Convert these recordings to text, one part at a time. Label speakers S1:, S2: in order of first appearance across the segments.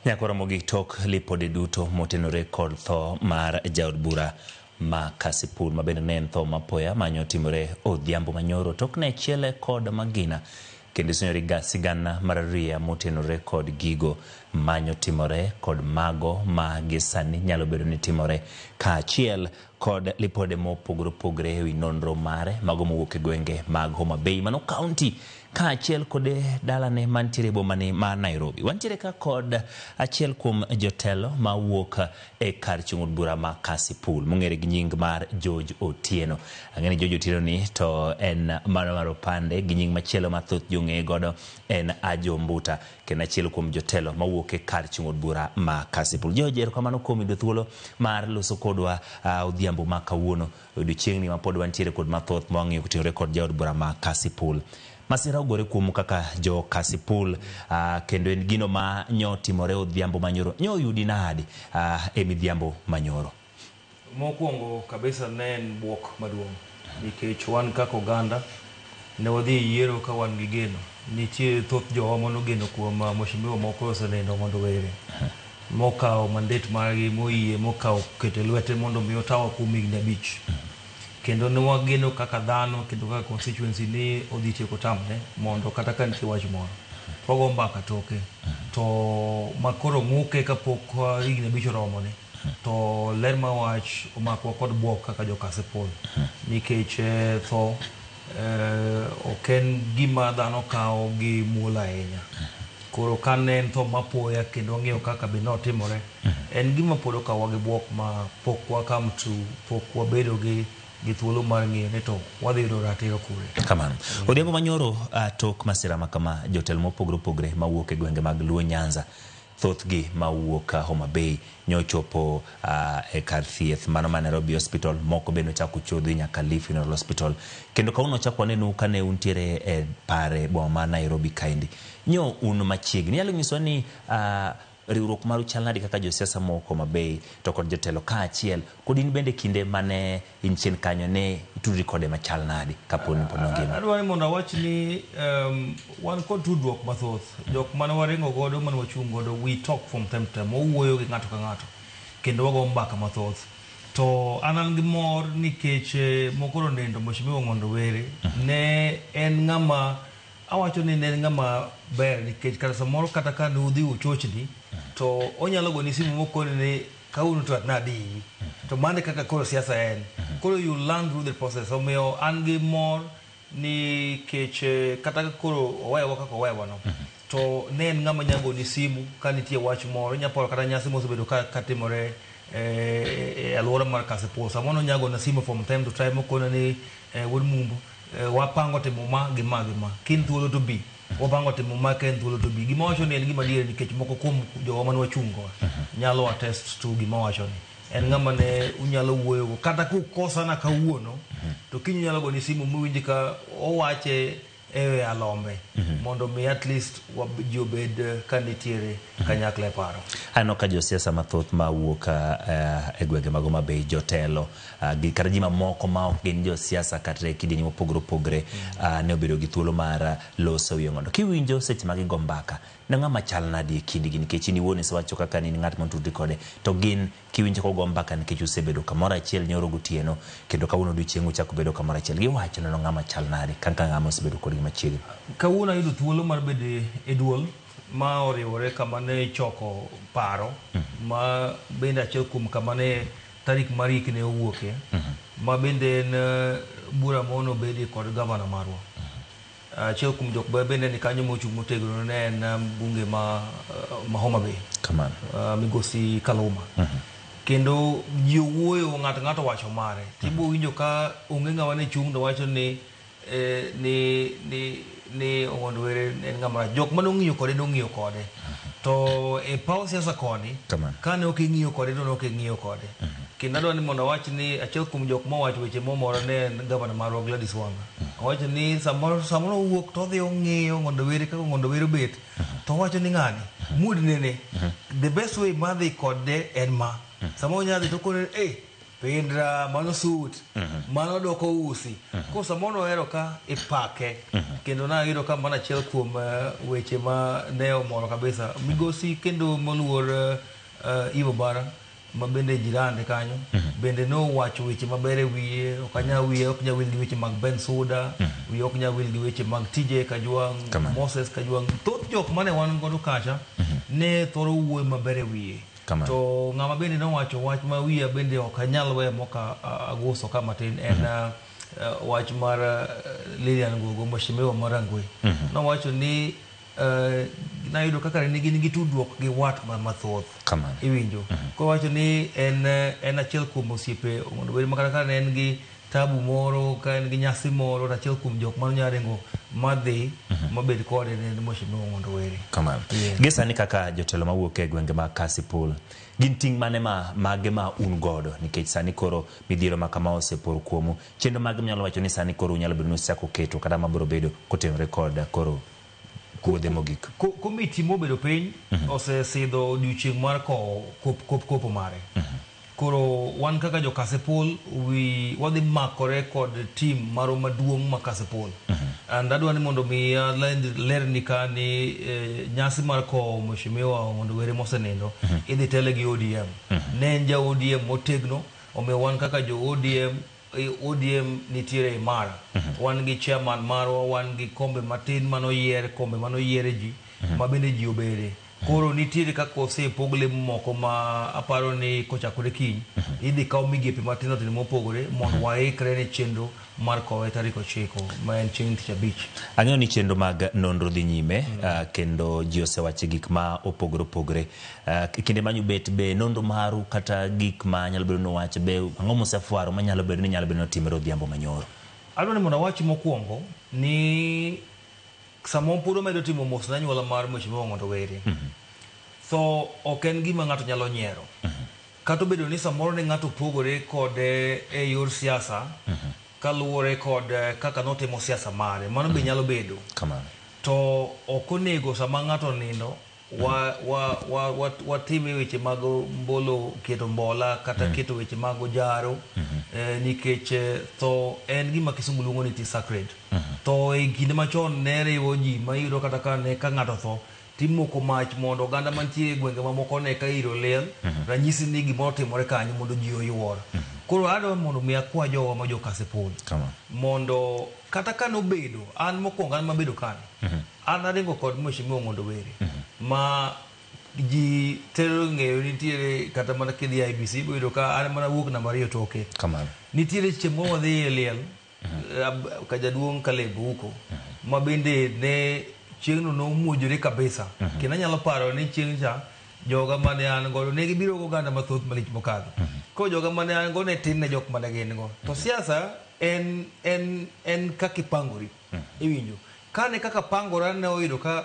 S1: Nyaka waromo gi tok lipode duto motenore kod tho mar jaod bura ma Kasipul, ma bende ne en tho mapoya manyotimore odhiambo manyoro tok ne chiele kod magina, kendo isenyori ga sigana mar ariya motenore kod gigo manyotimore kod mago ma gi sani nyalo bedo ni timore, kaachiel kod lipode mopogore opogore ewi nonro mare mago mowuok e gwenge mag Homa Bay mano kaunti kaachiel kod dalane mantiere e bomani ma Nairobi. Wantiere ka kod achiel kuom jotelo mawuok e kar chung' od bura ma Kasipul mong'ere gi nying mar George Otieno. Ang'e ni George Otieno ni to en mano mar opande gi nying machielo ma thoth ji ong'eye godo en Ajo Mbuta, kendo achiel kuom jotelo mawuok e kar chung' od bura ma Kasipul. George, erokamano kuom yudo thuolo mar loso kodwa odhiambo ma kawuono, odiochieng'ni ma pod wantiere kod mathoth ma wang'iyo kotenore kod jaod bura ma Kasipul. Masira ogore kuomu kaka jo Kasipul, kendo en gino ma nyo timore odhiambo manyoro. Nyo oyudi nadi e midhiambo manyoro?
S2: Mokwongo kabisa ne en bwok maduong' nikech wan kaka oganda ne wadhi e yiero ka wan gi geno. Nitie thoth jowa manogeno kuom mheshimiwa moko osenindo mondo were mokawo mandate margi moyie mokawo keto e lwete mondo mi otawa kuom higni 5. Kendo ne wageno kaka dhano kendo kaka constituency ni odhi tieko term ne mondo kata ka nitie wach moro wago mbaka toke to makoro ng'uke kapok higni 5 oromo ni to ler mar wach omakwa kod bwok kaka jo Kasipul nikech tho ok en gima dhano kawo gi muolo ahinya. Koro ka ne en tho mapoya kendo wang'eyo kaka be notimore, en gima pod okawowa gi bwok ma pok wa come to pok wabedo gi thuolo mar ng'eyo ni to wadhi yudo ratiro kure.
S1: Kamano. Odhiambo manyoro tok masira ma kama, jotelo mopogore opogore mawuok e gwenge mag Luo Nyanza, thothgi mawuok Homa Bay nyochopo e kar thieth mano ma Nairobi Hospital, moko be nochako chodhi nyaka Lee Funeral Hospital. Kendo kawuono wachako wanenu kane untiere e pare boma ma Nairobi kaendi. Nyo un machiegni. Inyalo nyisowa ni riwruok maru chal nade kaka josiasa mowuok Homa Bay to kod jotelo kaachiel kod in bende kinde mane in chien kanyo ne itudri kode machal nade kapo ni pod nongima?
S2: Adwaro ni mondo awach ni wan kod tudruok mathoth. Jok mane waringo godo, mane wachung' godo, we talk from time to time. Wawuoyo gi ng'ato ka ng'ato kendo wago mbaka mathoth. To an an gi mor nikech mokoro nindo Mheshimiwa Ong'ondo Were ne en ng'ama awacho ni ne en ng'ama ber nikech kata samoro kata ka ne udhi uchochni to onyalo goni simu mokoni ni kawuono to nadiyi. To mano e kaka koro siasa en. Koro you learn through the process. Omiyo an gi mor nikech kata ka koro owewa kaka owewa no, to ne en ng'ama nya goni simu ka nitie wach moro. Inya paro kata nyasi mosebedo ka timore e alwora mar Kasipul. Samoro onya gona simu from time to time okona ni wuod Mumbo, wapango timo ma gi ma gi ma. Ka in thuolo to bi. Wapango timo ma ka in thuolo to bi. Gima awacho ni en gima adier nikech moko kuom jowa mane wachung' go nyalo attest to gima awacho ni. En ng'ama ne unyalo wuoyo go. Kata kukosana kawuono, to kiny unyalo gone simu miwinj ka owache e alombe mondo mi at least ji obed ka nitiere kanyakla e paro.
S1: Aneno ka josiasa mathoth mawuok e gwenge mag Homa Bay, jotelo gi kata ji mamoko ma ok gin josiasa kata e kidienje mopogore opogore ne obedo gi thuolo mar loso wi Ong'ondo. Kiwinjo seche ma gigo mbaka, ne ng'ama chal nadi e kindgi nikech in iwuon isewacho kaka in ng'at motudri kode to gin kiwinjo kogo mbaka nikech usebedo kamoro achiel nyoro gotieno kendo kawuono odiochieng' uchako bedo kamoro achiel, giwacho neno ng'ama chal nade kaka ng'ama osebedo kodgi machiegni?
S2: Kawuono ayudo thuolo mar bedo e duol ma oriwore kama ne ichoko paro ma bende achiel kuom kama ne tarik mar yik ne owuoke ma bende en bura mono bedie kod gavana marwa. Achiel kuom jok ma bende ni kanyo mochung' motegno ne en mbunge ma Homa Bay.
S1: Kamano.
S2: Migosi Kaluma. Kendo ji owuoyo, ng'ato ng'ato wacho mare. Tibo winjo ka onge ng'ama ne chung' to wacho ni ni Ong'ondo Were en ng'ama rach. Jok mane ong'iyo kode nong'iyo kode. To e paw siasa koni, kane ok ing'iyo kode to ne ok ing'iyo kode. Kendo adwa ni mondo awach ni achiel kuom jok mowacho weche momora ne en gavana marwa Gladys Wanga. Owacho ni samoro samoro owuok to odhi ong'iyo Ong'ondo Were kaka Ong'ondo Were obet. To owacho ni ng'ani, mood nene, the best way mar dhi kode en ma. Samoro onyalo dhi to okone, eh, Pindra, mano suit, mano doko usi. Koro samoro ohero ka ipake. Kendo nayudo ka mano achiel kuom weche ma ne omoro kabisa. Migosi kendo moluor Ivo Bara ma bende jirande kanyo bende nowacho weche maber e wiye. Ok anyal wiye ok nyal wil gi weche mag Ben Suda, wiye ok nyal wil gi weche mag TJ Kajwang',
S1: Kamano.
S2: Moses Kajwang'. Thoth jok mane wan godo kacha ne thoro wuoyo maber e wiye.
S1: Kamano.
S2: To ng'ama bende nowacho wach ma wiya bende ok anyal weyo moka aguso ka matin en wach mar Lilian Gogo, mheshimiwa mar Rangwe. Nowacho ni nayudo kaka ne gin gi tudruok gi wat mathoth.
S1: Kamano.
S2: Iwinjo. Kowacho ni en achiel kuom osiepe mondo obed makata ka ne en gi tabu moro, ka en gi nyasi moro, to achiel kuom jok mane nyalo ringo madhi mabed kode ne en mheshimiwa Ong'ondo Were.
S1: Kamano.
S2: Yeah.
S1: Gi sani kaka jotelo mawuok e gwenge mag Kasipul, gin ting' mane ma mage ma un godo nikech sani koro midhiero ma kama osepor kuomu. Chenro mage mnyalo wacho ni sani koro unyalo bedo ni usechako keto kata mabiro bedo kotenore kod koro kuodhe mogik?
S2: Komiti mobedo piny osesidho odiochieng' mar kowo kopo mare. Koro wan kaka jo Kasipul wadhi makore kod team marwa maduong' ma Kasipul. And adwa ni mondo mi lerni ka ni nyasi mar kowo mheshimiwa Ong'ondo Were mosenindo idhi tele gi ODM. Ne en ja ODM motegno, omiyo wan kaka jo ODM, ODM nitiere imara. Wan gi chairman marwa, wan gi kombe matin manoyier, kombe manoyiere ji, ma bende ji obede. Koro nitiere kaka osepog lemo moko ma aparo ni kochakore kiny, idhi kaw migepe matindo tindo mopogore mondo waikre ne chenro mar kowe tarik 9 ma en chieng' tich abich.
S1: Ang'eyo ni chenro mag nonro dhi nyime, kendo ji osewacho gik ma opogore opogore. Kinde ma nyubet be nonro maru kata gik ma nyalo bedo ni owach be ang'o mosefwaro manyalo bedo ni nyalo bedo ni otimore odhiambo manyoro?
S2: Adwa ni mondo awach mokwongo ni sama pod wamedo timo mos ne anyuola mar mheshimiwa Ong'ondo Were, tho ok en gima ng'ato nyalo nyiero. Kata obedo ni samoro ne ng'ato pogore kode e yor siasa, kaluwore kod kaka notimo siasa mare, mano be nyalo bedo.
S1: Kamano.
S2: To ok onego sama ng'ato nindo watime weche mag mbolo, keto mbola kata keto weche mag ojaro, nikech tho en gima kisungu luongo ni it is sacred. Tho e kinde machon ne riwo ji ma iyudo kata ka ne ka ng'ato tho timoko mach mondo oganda mantie e gwenge mamoko ne ka iro liel, ranyisi ni gimoro timore kanyo mondo ji oyuor. Koro adwa mondo mi akwa jowa ma jo Kasipul mondo kata ka nobedo an mokwongo an mabedo kani, an aringo kod mheshimiwa Ong'ondo Were ma ji tero ng'eyo nitiere kata mana kidhi IBC ibiro yudo ka an mana wuok namba 2 toke.
S1: Kamano.
S2: Nitiere chieng' moro wadhi e liel ka jaduong' Caleb Uko ma bende ne chieng'no nomuojore kabisa. Kendo anyalo paro ni chieng' cha joga mane an godo ne gibiro gi oganda mathoth malich mokadho. Koro joga mane an go ne tin ne jok mane gin go. To siasa en kaka ipangori. Iwinjo. Kane kaka pangora ne oyudo ka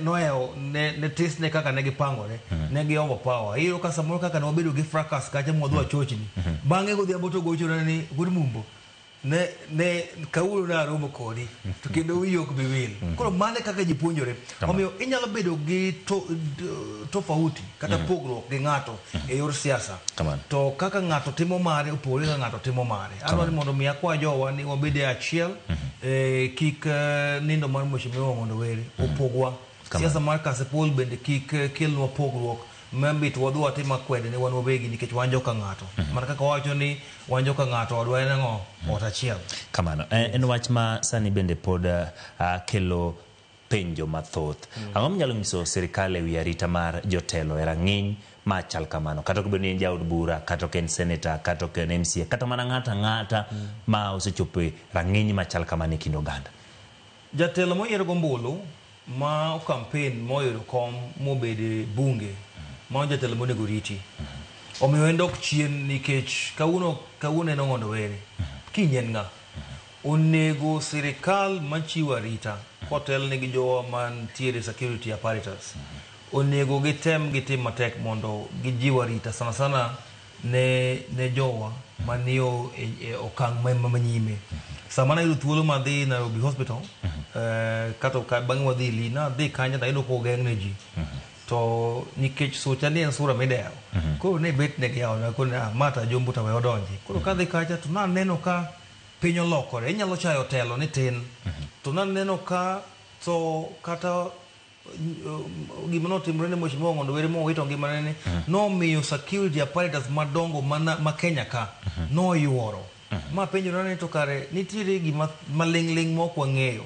S2: nohewo ne tis ne kaka ne gipangore, ne gi overpower. Iyudo ka samoro kaka ne wabedo gi fracas kacha mwadhi wachochni. Bang'e godhiambo to gochona ni wuod Mumbo, ne kawuono ne aromo kodi to kendo wiyi ok bi wil. Koro mano e kaka ji puonjore. Omiyo inyalo bedo gi tofauti kata pogruok gi ng'ato e yor siasa. To kaka ng'ato timo mare opogore kaka ng'ato timo mare. Adwa ni mondo mi akwa jowa ni wabed e achiel, kik nindo mar mheshimiwa Ong'ondo Were opogwa. Siasa mar Kasipul bende kik kelnwa pogruok mabit wadhi watim akwede ne wan wawegi nikech wan joka ng'ato. Mana kaka wawacho ni wan joka ng'ato, odwa en ang'o? Ot achiel.
S1: Kamano. En wach ma sani bende pod kelo penjo mathoth. Ang'o minyalo nyiso sirikal e wi arita mar jotelo e rang'iny machal kamano? Kata ok obed ni en jaod bura, kata ok en senator, kata ok en MCA, kata mana ng'ato ang'ata ma osechopo e rang'iny machal kamano e kind oganda.
S2: Jatelo moyier gombulu ma campaign moyudo kom mobedo e bunge, mano jatelo monego riti. Omiyo en dok chien nikech kawuono en Ong'ondo Were, kiny en ng'a? Onego sirikal machiwo arita kotelne gi jowa mantiere security apparatus, onego gitem gitim matek mondo gijiw arita sana sana ne jowa manie e okang' manyime. Sama nayudo thuolo madhi Nairobi Hospital, kata ka bang'e wadhi Lee, nadhi kanyo tayudo kogeng' ne ji. To nikech sucha ni en sura midewo, Koro ne bet ne giyawona koro ne ah, ma to Ajombo to we odonji. Koro kadhi kacha to naneno ka piny olokore. Inyalo chayo telo ni tin. To naneno ka tho kata gima notimore ne Mheshimiwa Ong'ondo Were mowito ngimane ni nomiyo security apparatus madongo mana ma Kenya ka noyuoro. Ma penjora ni to kare nitiere gima maling'ling' ma ok wang'eyo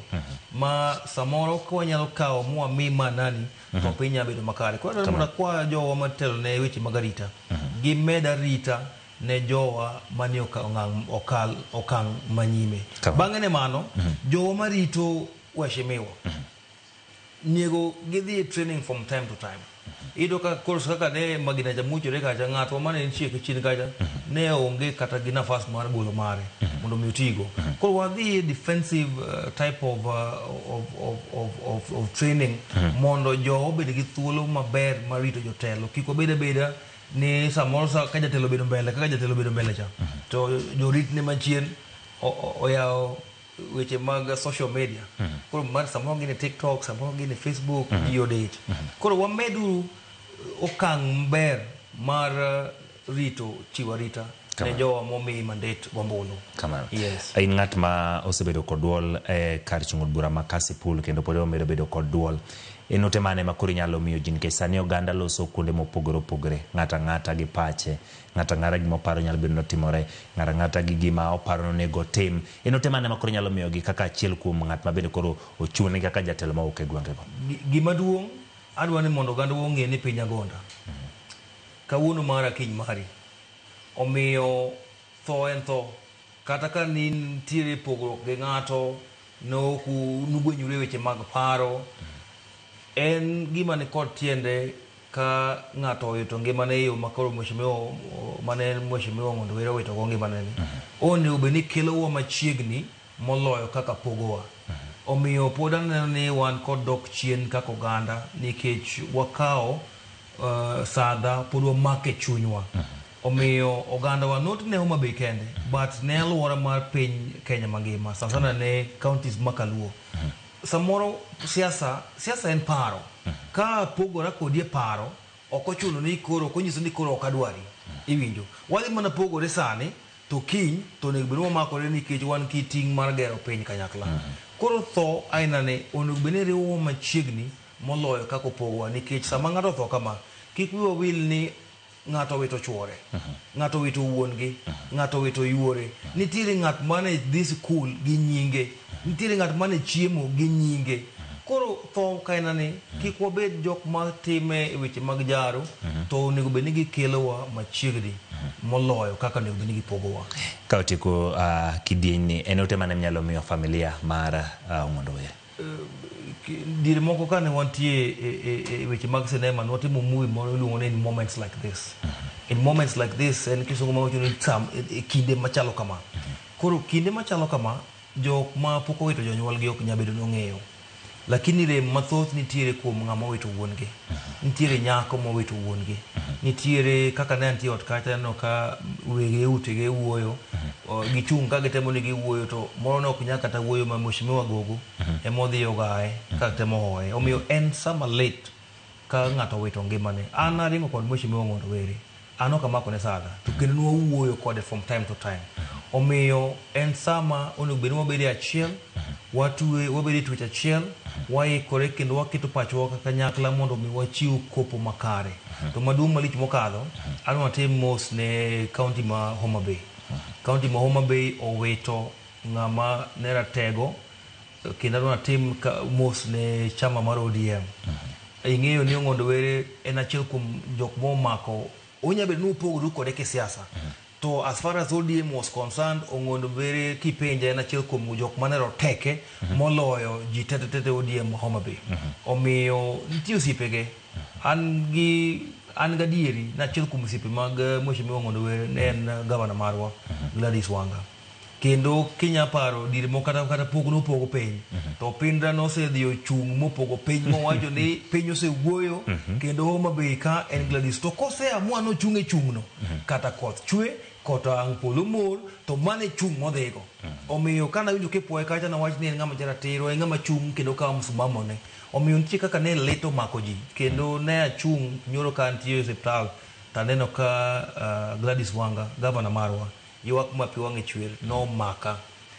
S2: ma samoro ka wanyalo kawo mwami manani to piny nyalo bedo makare. Koro adwaro mondo akwa jowa matelo ne weche mag arita gimed arita ne jowa manie okang' okal okang' manyime. Bang'e ne mano, jowa marito waheshimiwa nego gidhi e training from time to time. Iyudo ka koro kaka ne magina cha muchore kacha ng'atwa mane nitie chien kacha ne onge kata gi nafas mar golo mare mondo mi otigo. Koro wadhi e defensive type of training mondo jowa obed gi thuolo maber mar rito jotelo. Kik wabed abeda ni samoro sa ka jatelo obedo mbele kaka jatelo obedo mbele cha to jorit ne machien oyawo weche mag social media. Koro mar samoro gin e TikTok, samoro gin e Facebook, ji odich. Koro wameduru okang' maber mar rito chiwo arita ne jowa momi mandate gombulu.
S1: Kamano.
S2: Yes.
S1: In ng'at ma osebedo kod duol e kar chung' od bura ma Kasipul kendo pod omedo bedo kod duol. En ote mane ma koro inyalo miyo ji nikech sani oganda loso kuonde mopogore opogore. Ng'ato ang'ata gi pache, ng'ato ang'ata gima oparo nyalo bedo ni otimore, ng'ato ang'ata gi gima oparo ni onego otim. En ote mane ma koro inyalo miyogi kaka achiel kuom ng'at ma bende koro ochung' kaka jatelo mawuok e gwengego?
S2: Gima duong' adwa ni mondo oganda ong'e ni piny agonda. Kawuono mara kiny mari. Omiyo tho en tho. Kata ka nitiere pogruok gi ng'ato, nugwenyore e weche mag paro, en gima ni kod tiende ka ng'ato owito ngimane e yo ma koro mheshimiwa mane mheshimiwa Ong'ondo Were owito go ngimane ni. Onego bed ni kelowa machiegni moloyo kaka pogowa. Omiyo pod aneno ni wan kod dok chien kaka oganda nikech wakawo sadha pod wamako e chunywa. Omiyo oganda wa not ne Homa Bay kende but ne alwora mar piny Kenya mangima sana sana ne counties ma kaluo. Samoro siasa siasa en paro. Ka pogora kodi e paro ok ochuno ni koro ok onyiso ni koro ok adwari. Iwinjo. Wadhi mana pogore sani to kiny to onego bed ni wamakore nikech wan gi ting' mar gero piny kanyakla. Koro tho aina ni onego bed ni riwowa machiegni moloyo kaka opogowa nikech sama ng'ato otho kama kik wiwa wil ni ng'ato owito chuore, ng'ato owito wuon gi, ng'ato owito yuore. Nitiere ng'at mane dhi sikul gi nyinge, nitiere ng'at mane chiemo gi nyinge. Koro tho kaina ni kik wabed jok matime e weche mag jaro to onego bed ni gikelowa machiegni moloyo kaka onego bed ni gipogowa.
S1: Ka otieko kidieny ni, en ote mane minyalo miyo familia mar Ong'ondo Were?
S2: Diere moko kane wantie e weche mag sinema nwatimo movie moro iluongo ni In Moments Like This. In Moments Like This en kisungu mawacho ni sam e kinde machalo kama. Koro kinde machalo kama jok ma pok owito jonyuolgi ok nyal bedo ni ong'eyo. Lakini rem mathoth nitiere kuom ng'ama owito wuon gi. Nitiere nyako mowito wuon gi. Nitiere kaka ne antie ot kacha aneno ka wege utege wuoyo. Gichung' ka gitemo ni giwuoyo to moro ne ok nyal kata wuoyo ma mheshimiwa Gogo ema odhi ogaye ka temo hoye. Omiyo en sama lit ka ng'ato owito ngimane. An aringo kod mheshimiwa Ong'ondo Were. An ok amako ne sadha to kendo nwawuoyo kode from time to time. Omiyo en sama onego bed ni wabedo e achiel, watwe wabedo e twech achiel, waikore kendo waketo pachwa kanyakla mondo mi wachiw kopo makare. To maduong' malich mokadho, adwa natim mos ne county ma Homa Bay. County ma Homa Bay owito ng'ama ne ratego kendo adwa natim mos ne chama mar ODM. Ing'eyo ni Ong'ondo Were en achiel kuom jok momako onya bedo ni upogoru kode kisiasa. To as far as ODM was concerned, Ong'ondo Were kipenje en achiel kuom jok mane roteke moloyo ji tete tete ODM Homa Bay. Omiyo nitie osiepege. An gi an gadieri ni achiel kuom osiepe mag Mheshimiwa Ong'ondo Were ne en gavana marwa Gladys Wanga. Kendo kinya paro diere moko kata pok nopogo piny to Pinda nosedhi ochung' mopogo piny mowacho ni piny osewuoyo kendo Homa Bay ka en Gladys to kose amua nochung' e chung'no kata koth chwe kata ang' polo mor to mano e chung' modhigo. Omiyo kana winjo kipuoye kacha nawach ni en ng'ama jaratiro en ng'ama chung' kendo kawo msimamo ne. Omiyo nitie kaka ne lit omako ji kendo ne achung' nyoro ka antie e osiptal To aneno ka Gladys Wanga, gavana marwa, ywak ma pi wang'e chwer nomaka.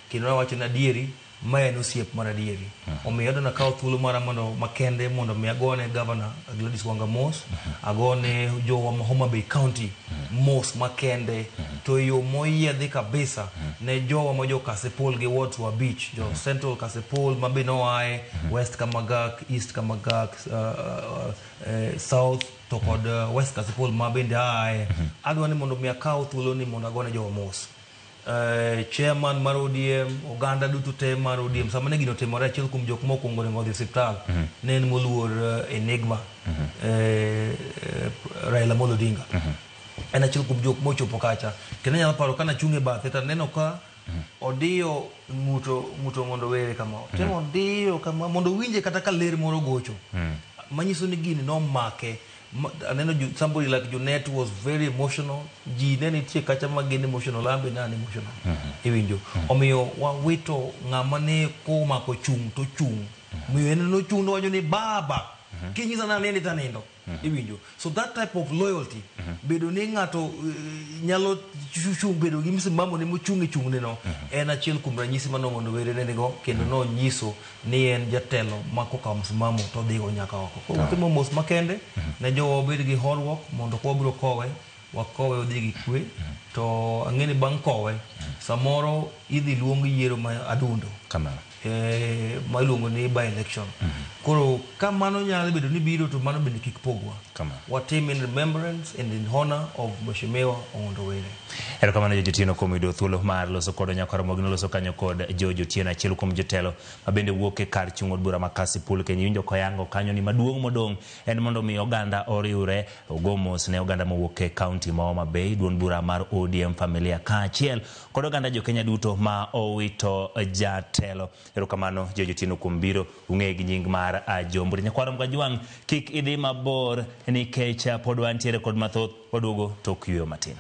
S2: Kendo nawacho ni adieri, ma en osiep mar adieri. Omiyo adwa nakaw thuolo mara mondo makende mondo mi agone gavana Gladys Wanga mos, agone jowa ma Homa Bay County mos makende, to e yo moyiedhi kabisa ne jowa ma jo Kasipul gi wards wa abich, jo Central Kasipul ma be noaye, West Kamagak, East Kamagak, South to kod West Kasipul ma bende aaye. Adwa ni mondo mi akaw thuolo ni mondo agone jowa mos. Chairman mar ODM, oganda duto te mar ODM, sama ne gino otimore, achiel kuom jok mokwongo ringo dhi osiptal ne en moluor Enigma, Raila Amolo Odinga. En achiel kuom jok mochopo kacha. Kendo anyalo paro ka nachung' e bathe to aneno ka odiyo ng'uto mondo were kama. Temo odiyo kama mondo owinje kata ka ler moro gocho. Manyiso ni gini nomake. Aneno somebody like Junet was very emotional. Ji ne nitie kacha ma gin emotional, an be ne an emotional. Iwinjo. Omiyo wawito ng'ama ne komako chung' to chung'. Omiyo en nochung' nowacho ni baba, kinyisa ni anindi to anindo. Iwinjo. So that type of loyalty, bedo ni ng'ato nyalo chung' bedo gi msimamo ne mochung' e chung'ne no, en achiel kuom ranyisi mane Ong'ondo Were ne nigo, kendo nonyiso ni en jatelo ma kokawo msimamo to odhigo nyaka oko. Koro watimo mos makende ne jowa obed gi horuok mondo ka wabiro kowe, wakowe odhi gi kwe. To ang'e ni bang' kowe, samoro idhi luong yiero ma adundo.
S1: Kamano.
S2: Ma iluongo ni by election. Koro ka mano nyalo bedo ni biro to mano bende kik pogwa.
S1: Kamano.
S2: Watim in remembrance and in honor of Mheshimiwa Ong'ondo Were.
S1: Erokamano George Otieno kuom yudo thuolo mar loso kod Nyakwar Ramogi noloso kanyo kod George Otieno, achiel kuom jotelo ma bende wuok e kar chung' od bura ma Kasipul. Kendo iwinjo koyango kanyo ni maduong' modong' en mondo mi oganda oriwre ogo mos ne oganda mowuok e kaunti ma Homa Bay, duond bura mar ODM Familia kaachiel kod oganda jo Kenya duto ma owito jatelo. Erokamano George Otieno kuom biro, ung'eye gi nying mar Ajombri. Nyakwar Kajwang', kik idhi mabor nikech pod wantiere kod mathoth, waduogo tok yueyo matin.